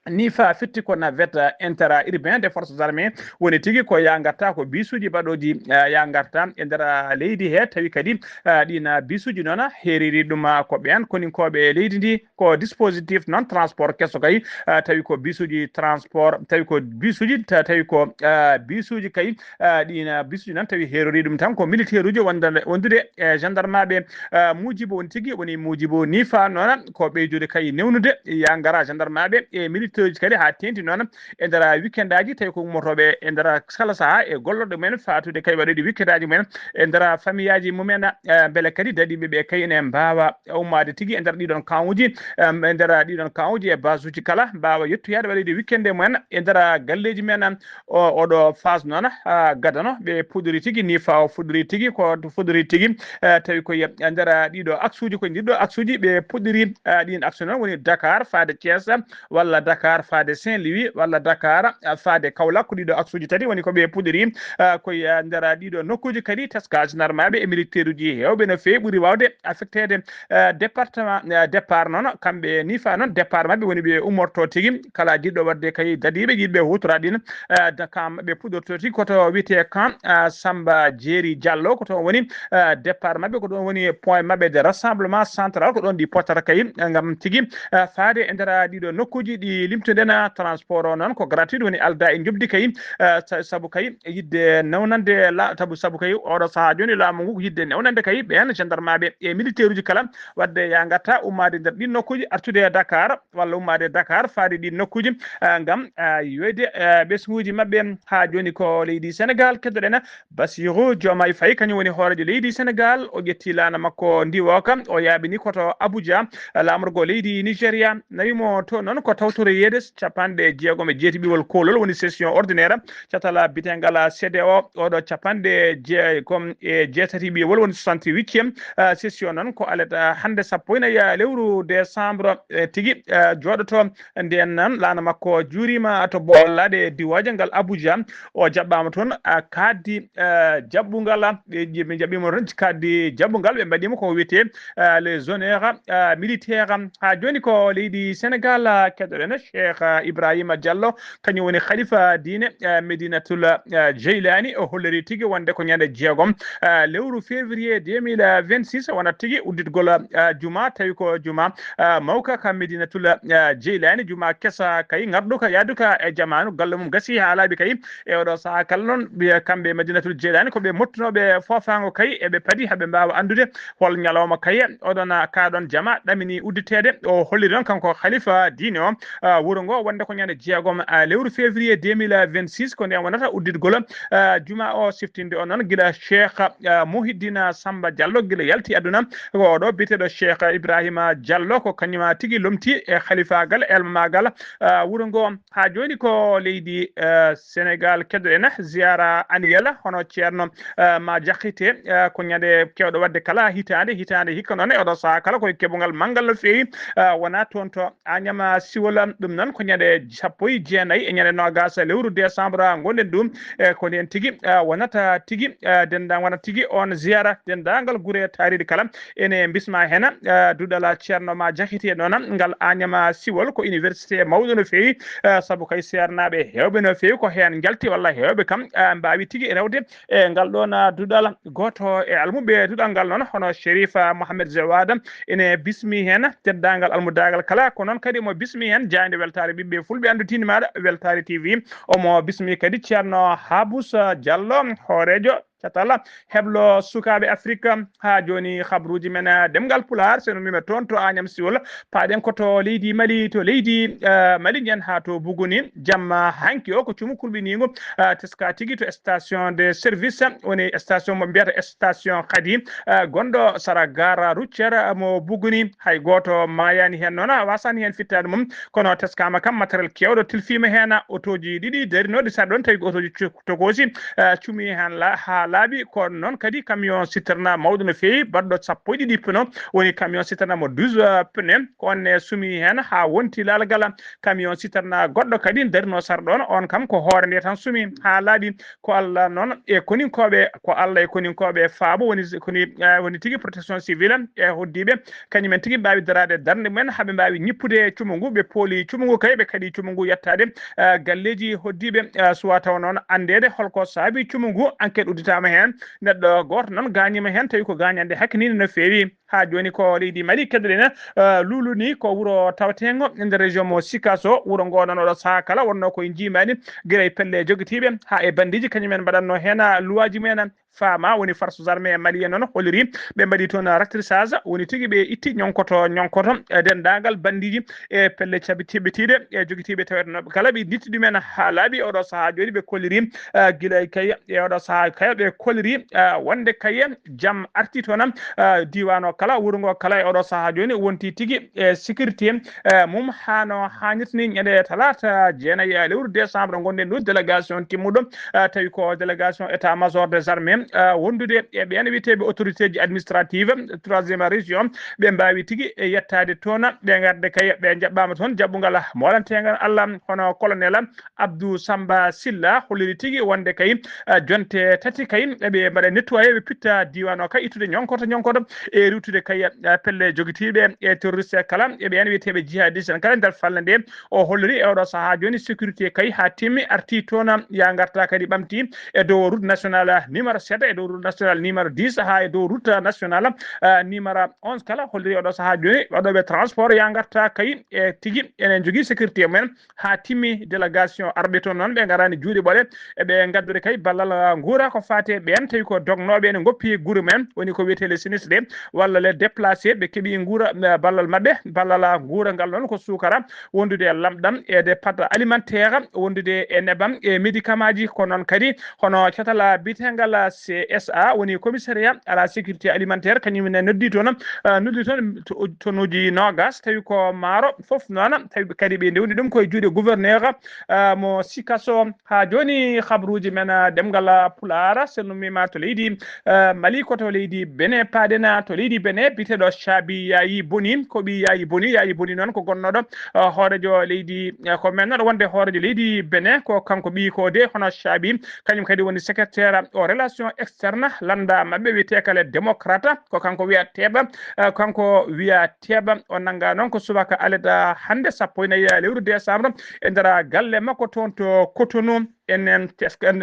Nifa firti ko navette intra urbain des forces armées, woni tigi ko ya ngarta ko bisuuji baɗooji, ah, ya ngarta e nder leydi he, tawi kadi, ah, ɗiin bisuuji noon heeriri ɗum, ah, ko ɓeen koninkooɓe leydi ndi. Ko dispositif noon transport keso kay, ah, tawi ko bisuuji transport, tawi ko bisuuji, ta-, tawi ko, ah, bisuuji kay, ah, ɗiin, ah, bisuuji noon tawi heerori ɗum tan ko militaire uji wonda-, wondude e gendarme ɓe. Ah, muujibo woni tigi, woni muujibo nifa noon ko ɓeydude kay newnude ya ngara gendarme ɓe e militaire uji kadi haa teeŋti noon e nder weekend aji, tawi ko ummotooɓe e nder kala sahaa e gollorɗe mumen faatude kay waɗoyde weekend aji mumen e nder famille aji mumen, eh, mbele kadi dadiiɓe ɓe kay ene mbaawa ummaade tigi e nder ɗiɗon kamuji, em, e nder ɗiɗon kamuji e basuuji kala, mbaawa yettoyaade waɗoyde weekend mumen e nder galleeji men. O, oɗo phase noon, ah, gadano, ɓe puɗɗori tigi, nifa o fuɗɗori tigi, ko fuɗɗori tigi, eh, tawi ko e nder ɗiɗo aksuuji, ko ɗiɗo aksuuji ɓe puɗɗori, ah, ɗiin aksu noon woni Dakar faade Thiès, walla Dakar faade Saint-Louis, walla Dakar, ah, faade Kaolack, ko ɗiɗo aksuuji tati woni ko ɓe puɗɗori, ah, ko e nder ɗiɗo nokkuuji kadi teskaa gendarme ɓe e militaire uji heewɓe no feewi ɓuri waawde affecteede, ah, département, ah, départ noon, kamɓe nifa noon départ maɓɓe woni ɓe ummorto tigi, kala jiɗɗo waɗde kay dadiiɓe, yiɗɓe huutoraade ɗiin, ah, da-, kam ɓe puɗɗorto tigi ko to wiyetee camp, ah, Samba Jeeri Diallo, ko toon woni, ah, départ maɓɓe, ko ɗoon woni point maɓɓe de rassemblement central, ko ɗoon ɗi pottata kay, ah, ngam tigi, ah, faade e nder ɗiɗo nokkuuji ɗi limtuɗen, ah, transport o noon ko gratuit, woni aldaa e njoɓdi kay, ah, sa-, sabu kay yiɗde nawnande la-, sabu, sabu kay oɗo sahaa jooni laamu ngu ko yiɗde nawnande kay ɓeen gendarme ɓe e militaire uji kala, waɗde ya ngarta ummaade nder ɗiin nokkuuji, artude e Dakar, walla ummaade e Dakar, faade ɗiin nokkuuji, ah, ngam, ah, yiyoyde, ah, ɓesnguuji maɓɓe. Haa jooni ko leydi Senegal keɗoɗen, Bassirou Diomaye Faye, kañum woni hooreejo leydi Senegal, o ƴetti laana makko ndiwooka, o yaaɓini ko to Abuja, laamorgo leydi Nigeria, nawi mo to noon ko tawtoreede capanɗe jeegom e jeetati ɓiwol koolol, woni session ordinaire, catal bitengal C D A O, oɗo capanɗe jeegom e jeetati ɓiwol, woni soixante-huitième, ah, session noon ko alet, ah, hannde sappo e nayi lewru décembre, eh, tigi, ah, jooɗoto. Ndeen noon, laana makko juuriima to Bollaɗe e diwaaje ngal Abuja. O jaɓɓaama toon, a, kaaddi, a, jaɓɓungal, ɓe ƴi-, ɓe jaɓɓiima toon kaaddi jaɓɓungal, ɓe mbaɗiima ko wiyetee, a, les honneurs, a, militaires. Haa jooni ko leydi Senegal, a, keɗoɗen, Cheikh, ah, Ibrahima Diallo, kañum woni khalifa diine, ah, Medinatul, ah, Jeylani. O holliri tigi wonde ko ñande jeegom, ah, lewru février deux mille vingt-six, wonata tigi udditgol, ah, juma, tawi ko juma, ah, mawka ka Medinatul, ah, Jeylani, juma kesa kay, ngarduka, yaaduka e jamaanu, galle mum gasi haa laaɓi kay. E oɗo sahaa kala noon, ɓe, kamɓe Madinatul Jeylani, ko ɓe mottunooɓe foofaango kay, eɓe padi haɓe mbaawa anndude hol ñalawma kay oɗon, ah, kaaɗon jama ɗamini udditeede. O holliri noon kanko khalifa diine o, ah, wuro ngo wonde ko ñande jeegom, ah, lewru février deux mille vingt-six, ko ndeen wonata udditgol, ah, juma o. Siftinde on noon gila Cheikh, ah, Muhiddin Samba Diallo gila yalti aduna, ko oɗo biyeteeɗo Cheikh Ibrahima Diallo, ko kañum tigi lomti e khalifaagal, elmamaagal, ah, wuro ngo. Haa jooni ko leydi, eh, Senegal keɗoɗen ziyara annuel hono Ceerno, eh, Ma Jaxite, eh, ko ñande keewɗo waɗde kala hitaande, hitaande hikka noon e oɗo sahaa kala koye keɓungal manngal no feewi, eh, wona toon to Añam Siwol. Ɗum noon ko ñande sappo e jeenayi e ñande noogas lewru décembre ngonɗen ɗum, e ko ndeen tigi, eh, wonata tigi, eh, dennda-, wonata tigi on ziyara denndaangal gure taariiɗe kala. Ene bisma heen, eh, duɗal Ceerno Ma Jaxite noon, ngal Añam Siwol ko université mawɗo no feewi, eh, sabu kay seernaaɓe heewɓe no feewi ko heen njalti, walla heewɓe kam, eh, mbaawi tigi rewde e ngal ɗoon, eh, duɗal. Gooto e almuɓɓe duɗal ngal noon, hono Sherif, eh, Mohamed Zewada, ene bismi heen denndaangal almudaagal kala, ko noon kadi mo bismi heen jaaynde weltaare ɓiɓɓe fulɓe anndu tini maaɗa weltaare T V. Omo bismi kadi Ceerno Habus Diallo, hooreejo catal heblo sukaaɓe Afrik. Haa jooni habruuji men, ah, ɗemngal Pulaar, so en ummiima toon to Añam Siwol, paaɗen ko to leydi Mali, to leydi, ah, Mali nden haa to Buguni. Jamma hanki o ko cumu kulɓiniingu, ah, teska tigi to station de service, woni station mo mbiyata station Khady, ah, gonɗo sara gare routière mo Buguni. Hay gooto maayaani heen noon, a waasaani heen fittaade mum, kono teskaama kam matériel keewɗo tilfiima heen, otooji ɗiɗi darinooɗi sara ɗoon, tawi ko otooji cu-, tokoosi, eh, cumi heen la-, haa laaɓi. Ko noon kadi camion citerne mawɗo no feewi, baɗɗo sappo e ɗiɗi pneu, woni camion citerne mo douze, eh, pneu, ko on ne sumi heen haa wonti laalgal. Camion citerne goɗɗo kadi darinoo sara ɗoon, on kam ko hoore nde tan sumi haa laaɓi. Ko Allah noon e koninkooɓe, ko Allah e koninkooɓe faabo woni, koni, eh, woni tigi protection civile e hoddiiɓe, kañum en tigi mbaawi daraade darnde mumen, haa ɓe mbaawi ñippude cumu ngu. Ɓe pooli cumu ngu kay, ɓe kaɗi cumu ngu yettaade, eh, galleeji hoddiiɓe, eh, suwa taw noon anndeede holko saabi cumu ngu. Enquête udditaama heen, neɗɗo gooto noon gaañiima heen, tawi ko gaañannde hakkiniinde no feewi. Haa jooni ko leydi Mali keɗoɗen, eh, luuluni ko wuro tawateengo e nder région mo Sikaso. Wuro ngo noon oɗo sahaa kala wonnoo koye njiimaandi, gila e pelle jogitiiɓe haa e bandiiji, kañum en mbaɗatnoo heen luwaaji mumen. Faama woni forces armées maliennes noon holliri ɓe mbaɗi toon rattrissage, woni tigi ɓe itti ñonkoto, ñonkoto, eh, denndaangal bandiiji e pelle cabi-, caɓitiiɗe e jogitiiɓe tawetnooɓe kala, ɓe nditti ɗumen haa laaɓi. Oɗo sahaa jooni ɓe kolliri, eh, gila e kay, e oɗo sahaa kay ɓe kolliri, eh, wonde kay jam arti toon, eh, diiwaan o kala, wuro ngo kala e oɗo sahaa jooni wonti tigi e sécurité, eh, mum haa no haanirta ni. Ñande talaata jeenayi lewru décembre ngonɗen ɗo, délégation timmuɗo, eh, tawi ko délégation état major des armées, eh, wondude e ɓeen wiyeteeɓe autorité ji administrative troisième région, ɓe mbaawi tigi e yettaade toon, ɓe ngarde kay, ɓe njaɓɓaama toon jaɓɓungal moolanteengal Allah, hono colonel Abdou Samba Silla holliri tigi wonde kay, eh, jonte tati kay, ɓe mbaɗa nettoyé, ɓe pitta diiwaan o kay, ittude ñonkoto, ñonkoto, e riiwtude kay, eh, pelle jogitiiɓe e terroriste kala, e ɓeen wiyeteeɓe jihadiste en kala nder falnde nde. O holliri e oɗo sahaa jooni sécurité kay haa timmi, arti toon, ya ngarta kadi ɓamti e dow route nationale numéro sept, e dow route nationale numéro dix, haa e dow route nationale, eh, numéro onze kala. Holliri oɗo sahaa jooni waɗooɓe transport ya ngarta kay, e tigi enen njogii sécurité mumen haa timmi. Délégation arɓe toon noon, ɓe ngaraani juuɗe ɓoɗe, eɓe ngaddude kay ballal, ah, nguura ko faati e ɓeen tawi ko dognooɓe ene ngoppi gure mumen, woni ko wiyetee les sinistrés walla les déplacés, ɓe keɓi nguura, eh, ballal maɓɓe. Ballal, ah, nguura ngal noon ko suukara wondude e lamɗam, e des pâtes alimentaires, wondude e nebam e médicamentji, ko noon kadi hono catal biyeteengal C S A, woni commissariat à la sécurité alimentaire, kañum ne noddi toon, eh, noddi toon to, tonnes uji noogas, tawi ko maaro fof noon, tawi kadi ɓe ndewni ɗum koye juuɗe gouverneur, eh, mo Sikaso. Haa jooni, habruuji men, eh, ɗemngal Pulaar, so en ummiima to leydi, eh, Mali, ko to leydi Benin paaɗen, to leydi Benin biyeteeɗo Chabi Yayi Boni, ko ɓii Yayi Boni. Yayi Boni noon ko gonnooɗo, eh, hooreejo leydi, eh, ko mennooɗo wonde hooreejo leydi Benin, ko kanko ɓii ko de, hono Chabi, kañum kadi woni secrétaire o relation externe lannda maɓɓe wiyetee kala démocrate, ko kanko wiya teeɓa, eh, kanko wiya teeɓa. O nannga noon ko subaka aleda hannde sappo e nayi lewru décembre e nder galle makko toon to Cotonou. En, en,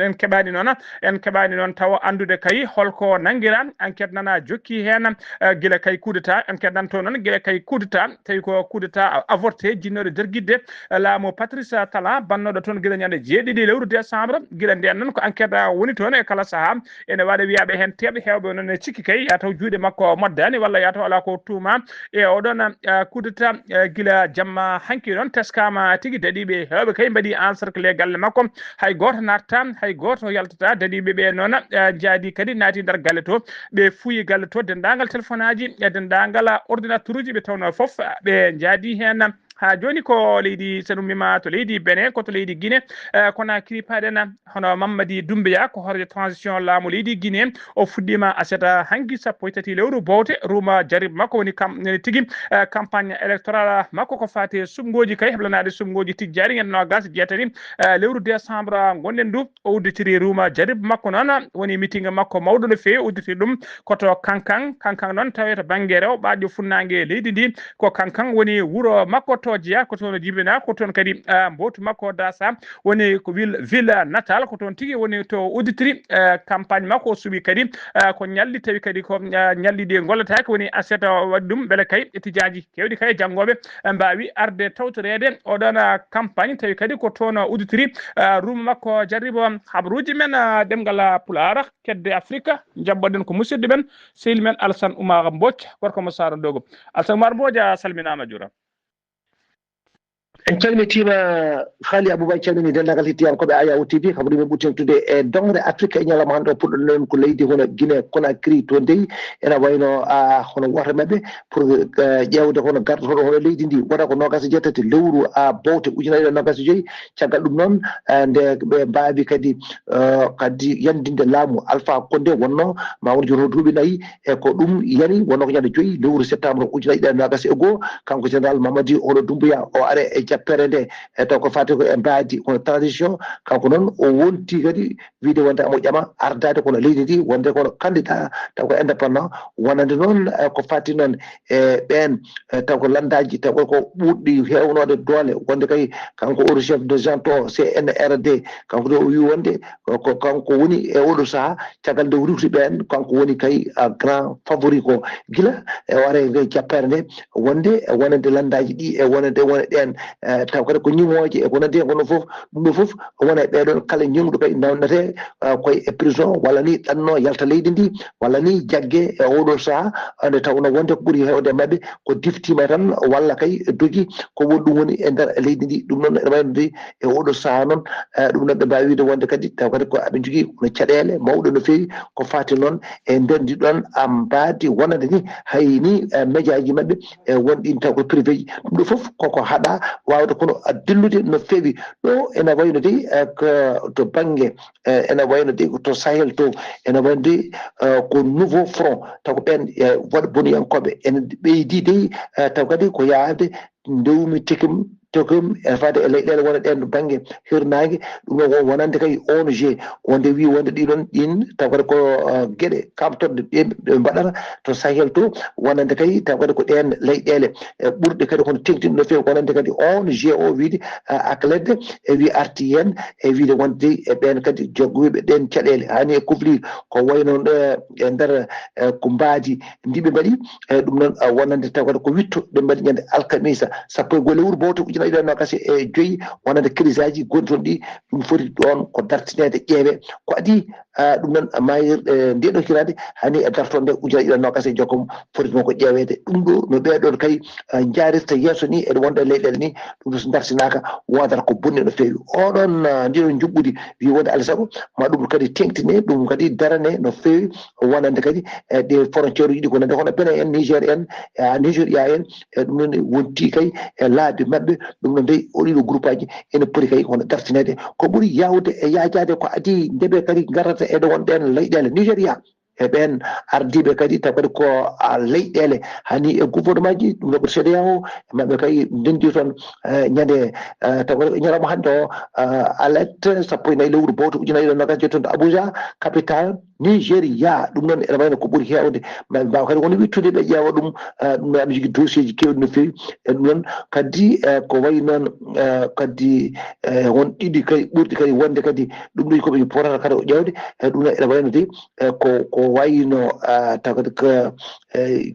en keɓaani noon, en keɓaani noon tawa anndude kay holko nanngira. Enquête nana jokki heen, eh, gila kay coup d'état. Enquête nanto noon gila kay coup d'état, tawi ko coup d'état avorté, jinnooɗo dergidde, eh, laamu Patrice Talon, bannooɗo toon gila ñande jeeɗiɗi lewru décembre. Gila ndeen noon ko enquête woni toon e kala sahaa. Ene waawi wiyaaɓe heen teeɓe, heewɓe noon ne cikki kay yaa taw juuɗe makko moddaani walla yaa taw alaa ko tuuma e oɗon, eh, coup d'état, eh, gila jamma hanki noon teskaama tigi. Daɗiiɓe heewɓe kay mbaɗi encerclé galle makko. Hay gooto naattaa, hay gooto yaltataa. Daɗiiɓe ɓe noon, eh, njaadi kadi naati nder galle to. Ɓe fuyi galle to, denndaangal telefonaaji, e denndaangal ordinateuruuji ɓe tawnoo fof, ɓe njaadi heen. Haa jooni ko leydi, so en ummiima to leydi Benin, ko to leydi Guinée, eh, Conakry paaɗen, hono Mamadi Doumbouya, ko hooreejo transition laamu leydi Guinée. O fuɗɗiima aset hanki sappo e tati lewru bowte, ruuma jarib makko woni kam, woni tigi, eh, campagne électorale makko ko faati e suɓngooji kay, heblanaade suɓngooji tijjaari ñande noogaas e jeetati, eh, lewru décembre ngonɗen ndu. O udditiri ruuma jarib makko noon, woni meeting makko mawɗo no feewi, o udditiri ɗum ko to Kankan. Kankan noon tawee to bannge rewo ɓaaɗo funnaange leydi ndi, ko Kankan woni wuro makko to jeyaa, ko toon o jibinaa, ko toon kadi, ah, mbowtu makko daasaa, woni ko wil-, ville natale, ko toon tigi woni to o udditiri, eh, campagne makko, o suɓi kadi, eh, ko ñalɗi tawi kadi ko, eh, ñalɗi ɗi ngollataake, woni aset o waɗi ɗum, mbele kay etijaaji keewɗi kay janngooɓe, eh, mbaawi arde tawtoreede oɗon, eh, campagne, tawi kadi ko toon o udditiri, eh, ruuma makko jarribo. Habaruuji men, eh, ɗemngal, eh, Pulaar, kedde Afrika, njaɓɓoɗen ko musidɗo men, sehil men Alassane Oumar Mbodj, gorko mo Saara Dogo. Alassane Oumar Mbodj, a salminaama, a juuraama. En calmitiima, Haali Abouba, en calminii denndaangal hettiyankooɓe Ayaw T V. Habaruuji men ɓuri teeŋtude e doŋre Afrika e ñalawma hannde o, puɗɗoɗen ko leydi hono Guinée Conakry. To ndey ena wayno, a, hono wooto maɓɓe pour, eh, ƴeewde hono gardotoɗo hono leydi ndi, wota ko noogaas e jeetati lewru, a, bowte ujunere ɗiɗi e noogaas e joy. Caggal ɗum noon, eh, nde ɓe mbaawi kadi, eh, kadi yandinde laamu Alpha Condé, wonno ma won joto duuɓi nayi, e ko ɗum yani, wonno ko ñande joyi lewru septembre ujunere ɗiɗi e noogaas e goo, kanko général Mamadi Olo Doumbouya o are e jappere nde, e taw ko faati ko e mbaadi kono transition. Kanko noon o wonti kadi wiide wonde amo ƴama ardaade kono leydi ndi wonde kono candidat taw ko indépendant, wonande noon, eh, ko faati noon e ɓeen, eh, taw ko lanndaaji taw ko ɓurɗi heewnoode doole, wonde kay kanko o chef de agence C N R D, kanko de o wi wonde ko kanko woni e oɗo sahaa, caggal nde o rutti ɓeen, kanko woni kay, ah, grand favori ko gila e o are e jappere nde, wonde e wonande lanndaaji ɗi e wonande wone ɗeen, eh, taw kadi ko ñimooje e ko nanndi heen ko ɗum fof, ɗum ɗo fof wona e ɓee ɗoon kala ñiŋɗo kay nawnetee, ah, koye e prison walla ni ɗanno yalta leydi ndi walla ni jagge e oɗo sahaa, nde tawnoo wonde ko ɓuri heewde e maɓɓe ko diftiima tan walla kay dogi, ko woni ɗum woni e nder leydi ndi. Ɗum noon ene wayno de e oɗo sahaa noon, eh, ɗum noon ɓe mbaawi wiide wonde kadi taw kadi ko aɓe njogii kono caɗeele mawɗe no feewi ko faati noon e nder ndi ɗoon, ah, mbaadi wonande ni hay ni, eh, médiaji maɓɓe e won ɗin taw ko privé ji. Ɗum ɗo fof koko haɗa waawde kono dillude no feewi. Ɗo ene wayno de, eh, ko to bannge, eh, ene wayno de to Sahel to, ene wayno de, eh, ko nouveau front, taw ko ɓeen, eh, waɗ boniyankooɓe ene ɓeydi de, eh, taw kadi ko yaade ndewmi tekim, tekim e faade e leyɗeele wona ɗeen to bannge hirnaange. Ɗum ɗo ko wonande kay O N G, wonde wi wonde ɗi ɗoon ɗin taw kadi ko, eh, geɗe kamtorɗe ɗe ɓe mbaɗata to Sahel to, wonande kay taw kadi ko ɗeen leyɗeele, e ɓurɗe kadi kono teŋtinɗe no feewi, wonande kadi O N G o wiide, eh, ACLED, e wi arti heen e wiide wonde e ɓeen kadi jogguɓe ɗeen caɗeele. Hani e kufli ko wayno, eh, e nder, eh, ko mbaadi ndi ɓe mbaɗi, e ɗum noon, ah, wonande taw kadi ko witto ɓe mbaɗi ñande alkamisa sappo e goo lewru bowte ujunere ɗiɗi e noogaas e joyi, wonande kirisaji gonɗi toon ɗi, ɗum foti ɗoon ko dartineede ƴeewe ko adii, ah, ɗum noon mayir, eh, nde ɗo hiraande hani e dartonde ujunere ɗiɗi e noogaas e jokkam foti noon ko ƴeeweede. Ɗum ɗo no ɓee ɗoon kay, ah, njaarirta yeeso ni eɗe wonde e leyɗeele ni, ɗum so dartinaaka woodata ko bonni no feewi. Oɗon, ah, ndi ɗoon njuɓɓudi wi wonde alaa sago ma ɗum kadi teŋtine, ɗum kadi darane no feewi, wonande kadi e ɗe frontière uji ɗi ko nande hono Benin en, Niger en, e Nigeria en, e ɗum noon wonti kay e laabi maɓɓe, ɗum noon dey o ɗiɗo groupe aji ene poti kay hono dartineede. Ko ɓuri yaawde e yaajaade ko adii nde ɓe kadi ngarata e ɗo won ɗeen leyɗeele Nigeria. e ɓeen ardiiɓe kadi, taw kadi ko, ah, leyɗeele hani e gouvernement ji, ɗum noon ko C E D E A O, e maɓɓe kay ndenndi toon, eh, ñande, eh, taw kadi ko ñalawma hannde o, eh, alerte sappo e nayi lewru bowto ujunaaji ɗiɗi e noogaas e joy toon to Abuja, capital Nigeria. Ɗum noon ene wayno ko ɓuri heewde. Maɓe mbaawa kadi won wittude ɓe ƴeewa ɗum, eh, ɗum noon aɗa jogii dossier ji keewɗi no feewi. E ɗum noon kadi, eh, ko wayi noon, eh, kadi, eh, won ɗiɗi kadi ɓurɗi kadi wonde kadi ɗum ɗo ko ɓe potata kadi o ƴeewde. E ɗum noon ene wayno de, eh, ko, ko wayno, ah, taw kadi ko, eh,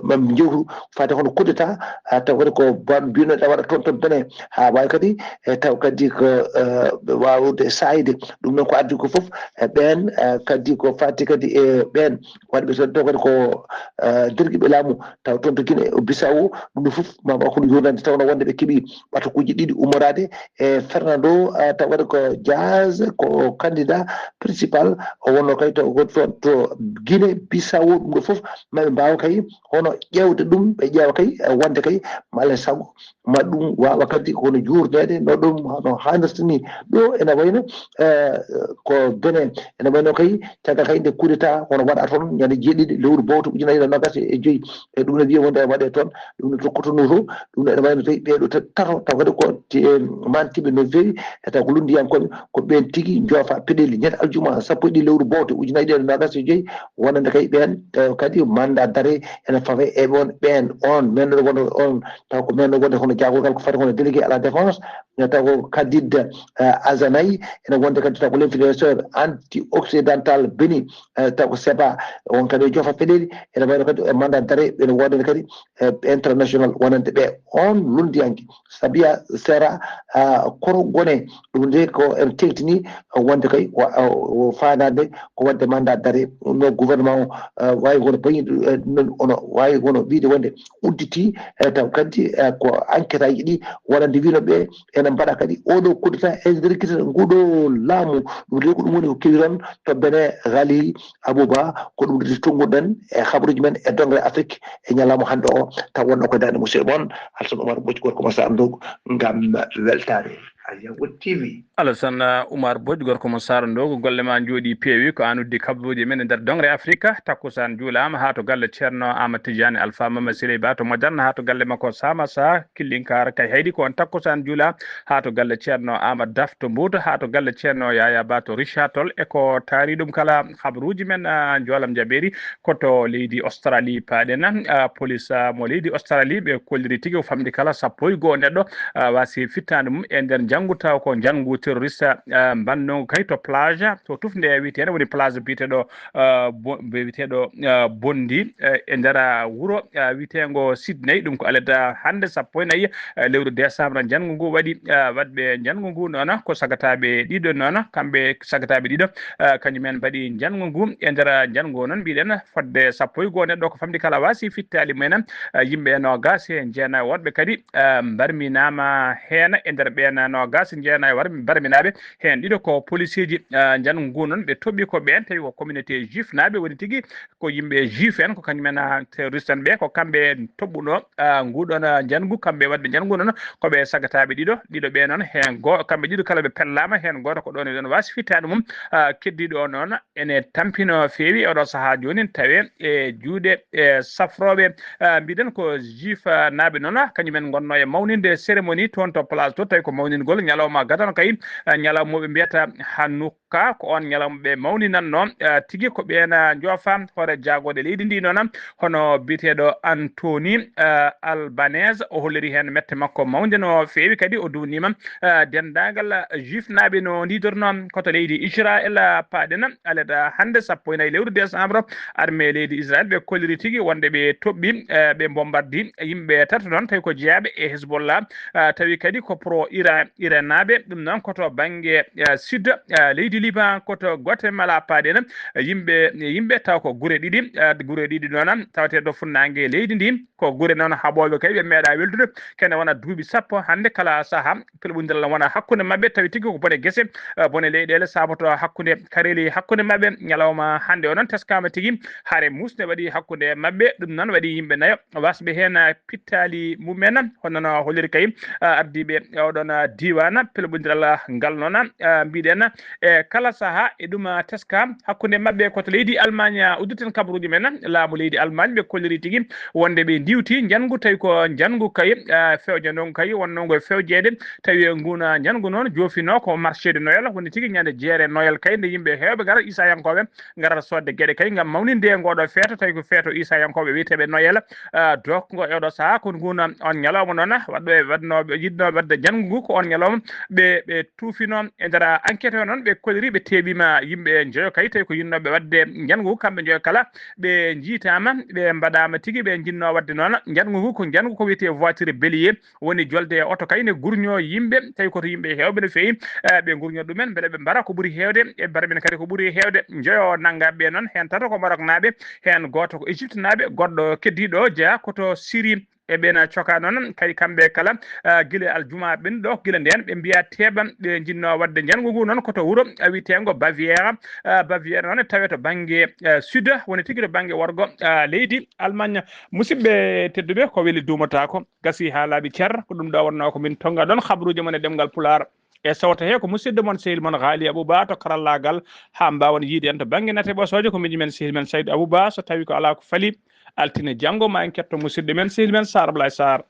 mam jewtu fate hono coup d'état, ah, taw kadi ko ban mbino ɗe waɗa toon to Benin, haa waawi kadi, eh, taw kadi ko, eh, waawde saayde. Ɗum noon ko addi ko fof, eh, ɓeen, eh, kadi ko fati kadi e ɓeen waɗɓe toon, taw kadi ko, eh, dergiɓe laamu, taw toon to Guinée Bissau, ɗum ɗo fof ma, ma ko yurnande, tawno wonde ɓe keɓi ɓatakuuji ɗiɗi ummoraade e Fernando, eh, taw kadi ko Diaz, ko candidat principal, o wonno kay to, ko to, to Guinée Bissau, ɗum ɗo fof maɓe mbaawa kay hono ƴeewde ɗum, ɓe ƴeewa kay, eh, wonde kay male sago ma ɗum waawa kadi kono juurneede no ɗum no haanirta ni. Ɗo ene wayno, eh, ko Benin, ene wayno kay caggal kay nde coup d'état hono waɗa toon ñande jeeɗiɗi lewru bowto ujunaaji ɗiɗi e noogaas e joy. E ɗum ne wiya wonde waɗe toon, ɗum ne tokkotono to, ɗum ne ene wayno tawi ɓeeɗo ta-, tato, taw kadi ko te-, mantiɓe no feewi, e taw ko lunndiyankooɓe, ko ɓeen tigi njoofa peɗeeli ñande aljuma sappo e ɗiɗi lewru bowto ujunaaji ɗiɗi e noogaas e joy, wonande kay ɓeen, eh, kadi mandat d'arrêt ene fawe e ɓoon, ɓeen, on, men ɗo wonde on, taw ko men ɗo wonde hono jaagorgal ko fati hono délégué à la défense, eh, taw ko Khalid, eh, Azanay, ene wonde kadi taw ko l'influenceur anti-occidental Benin, eh, taw ko Seba, on kadi o joofa peɗeeli, ene wayno kadi e mandat d'arrêt, ene woodani kadi, eh, international wonande ɓe on lunndiyanke. Sabia Sera, ah, Korogone, ɗum de ko en teŋtini, ah, wonde kay ko, ah, o faandaade ko waɗde mandat d'arrêt no gouvernement o, ah, waawi kono bayi, eh, non, ono waawi kono wiide wonde udditi, eh, taw kadi, eh, ko enquête aji ɗi wonande wino ɓe ene mbaɗa kadi oɗo coup d'état e nder gite nguɗo laamu. Ɗum de ko ɗum woni ko kewi toon to Benin Ghali Abouba, ko ɗum de tonnguɗen e habaruji men e dongre Afrique e ñalawma hannde o, taw wonno ko daande musidɗo mon, Alassane Oumar Mbodj, gorko mo Sarr Ndogo, ngam weltaare Alyawood T V. Alassane, uh, Oumar Mbodj, gorko mo Sarr Ndogo, golle ma njooɗi peewi, ko an uddi kabaruuji men e nder dongre Afrique. Takkusaan juulaama haa to galle Ceerno Aamadu Tijaani Alfa Mama Siley Ba to Moderne, haa to galle makko Samassa Killinkar Kayhayɗi, ko on takkusaan juula haa to galle Ceerno Aamadu Daf to Mbuuta, haa to galle Ceerno Yaya Ba to Richard Toll, e ko taari ɗum kala habaruuji men, ah, njoolam jabeeri. Ko to leydi Australie paaɗen, ah, police, ah, mo leydi Australie ɓe kolliri tigi o famɗi kala sappo e goo neɗɗo, ah, waasi fittaandu mum e nder njanngu taw ko njanngu terroriste, ah, mbannoogu kay to plage, to tufnde wiyeteende woni plage biyeteeɗo, ah, bo-, wiyeteeɗo, ah, Bondi, eh, e nder, ah, wuro, ah, wiyeteengo Sydney. Ɗum ko alet, ah, hannde sappo e nayi, eh, lewru décembre njanngu ngu waɗi, ah, waɗɓe njanngu ngu noon ko sagataaɓe ɗiɗo noon, kamɓe sagataaɓe ɗiɗo, ah, kañum en mbaɗi njanngu ngu. E nder njanngu o noon mbiɗen fodde sappo e goo neɗɗo ko famɗi kala waasi fittaali mumen, ah, yimɓe noogaas e jeenayo woɗɓe kadi, ah, mbarminaama heen. E nder ɓeen noogaas e jeenayo war-, mbarminaaɓe heen ɗiɗo ko policier ji, ah, njanngu ngu noon ɓe toɓi ko ɓeen tawi ko communauté juif naaɓe woni tigi ko yimɓe juif en, ko kañum en, ah, terroriste en ɓe, ko kamɓe toɓɓuno, ah, nguɗon, ah, njanngu, kamɓe waɗɓe njanngu noon, ko ɓe sagataaɓe ɗiɗo, ɗiɗo ɓe noon, heen goo, kamɓe ɗiɗo kala ɓe pellaama, heen gooto ko ɗoon e ɗoon waasi fittaandu mum, ah, keddiiɗo o noon ene tampino feewi e oɗo sahaa jooni, tawe e juuɗe e safrooɓe, ah, mbiɗen ko juif, ah, naaɓe noon, kañum en ngonnoo e mawninde cérémonie toon to place to, tawi ko mawningol ñalawma gadano kay, ah, ñalawma mo ɓe mbiyata Hanuk ka ko on ñalawma ɓe mawninanno, eh, tigi ko ɓeen, eh, njoofa hoore jaagooɗe leydi ndi noon, hono biyeteeɗo Anthony, eh, Albanese, o holliri heen mette makko mawnde no feewi, kadi o duwniima, eh, denndaangal, eh, juifnaaɓe no ndiidorno ko to leydi Israel, eh, paaɗen alet, eh, hannde sappo e nayi lewru décembre, armée leydi Israel ɓe kolliri tigi wonde ɓe toɓɓi, eh, ɓe mbombardii yimɓe tato noon, tawi ko jeyaaɓe e Hezbollah, ah, tawi kadi ko pro Iran, Iran naaɓe. Ɗum noon ko to bannge, ah, sud, ah, leydi Liban, ko to Guatemala paaɗen. Yimɓe, yimɓe taw ko gure ɗiɗi, ah, gure ɗiɗi noon tawetee to funnaange leydi ndi. Ko gure noon haɓooɓe kay ɓe meeɗa weldude. Kene wona duuɓi sappo hannde kala saha pelɓondiral wona hakkunde maɓɓe. Tawi tigi ko bone gese, ah, bone leyɗeele saboto hakkunde kareeli hakkunde maɓɓe. Ñalawma hannde o noon teskaama tigi hare musde waɗi hakkunde maɓɓe. Ɗum noon waɗi yimɓe nayo wasɓe heen, ah, pittaali mumen, hono no holliri kay, ah, ardiiɓe oɗon, ah, diiwaan. Diwana pelɓondiral ngal noon, ah, mbiɗen, e kala saha e ɗum, ah, teska hakkunde maɓɓe ko to leydi Allemagne, ah, udditen kabaruuji men. Laamu leydi Allemagne ɓe kolliri tigi wonde ɓe ndiwti njanngu, tawi ko njanngu kay, ah, fewjanɗo kay wonnoo ngo e fewjeede. Tawi e nguun, ah, njanngu noon joofino ko marché de Noël, woni tigi ñande jeere Noël kay nde yimɓe heewɓe ngara Isayankooɓe ngarata soodde geɗe kay ngam mawninde ngoɗo feeto, tawi ko feeto Isayankooɓe wiyeteeɓe Noël. Ah, donc ngo e oɗo saha ko nguun on ñalawma noon waɗɗo e waɗnooɓe, yiɗnooɓe waɗde njanngu ngu ko on ñalawma ɓe, ɓe tuufino. E nder enquête o noon ɓe kolliri, ɓe teeɓiima yimɓe njoyo kay, tawi ko yiɗnooɓe waɗde njanngu ngu, kamɓe njoyo kala ɓe njiitaama, ɓe mbaɗaama tigi, ɓe njinnoo waɗde noon njanngu ngu ko njanngu ko wiyetee voiture bélier, woni jolde e oto kay ne gurñoo yimɓe, tawi ko to yimɓe heewɓe no feewi, eh, ɓe gurñoo ɗumen, mbele ɓe mbara ko ɓuri heewde, e mbara men kadi ko ɓuri heewde. Njoyo nannga ɓe noon, heen tato ko Maroknaaɓe, heen gooto ko Égyptenaaɓe, goɗɗo keddiiɗo jeyaa ko to Syrie. E ɓeen coka noon kay kamɓe kala, ah, gila aljuma ɓen ɗo, gila ndeen ɓe mbiya teeɓa, ɓe njinnoo waɗde njanngu ngu noon ko to wuro, ah, wiyeteengo Bavière. Ah, Bavière noon tawe to bannge, ah, sud, woni tigi to bannge worgo, ah, leydi Allemagne. Musidɓe tedduɓe, ko weli duumotaako, gasi haa laaɓi cer, ko ɗum ɗo wonnoo ko min tonnga ɗoon habruuji mon e ɗemngal Pulaar. E sawto he ko musidɗo mon sehil mon Haali Abouba to karallaagal, haa mbaawen yiide en to bannge nate ɓosooje ko miijo men sehil men Saydou Abouba, so tawii ko alaa ko fali, altine janngo ma en ketto musidɗo men sehil men Sar Ablaye Sar.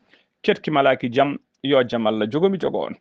Ketki malaaki jam, yo jam Allah jogo mi jogo on.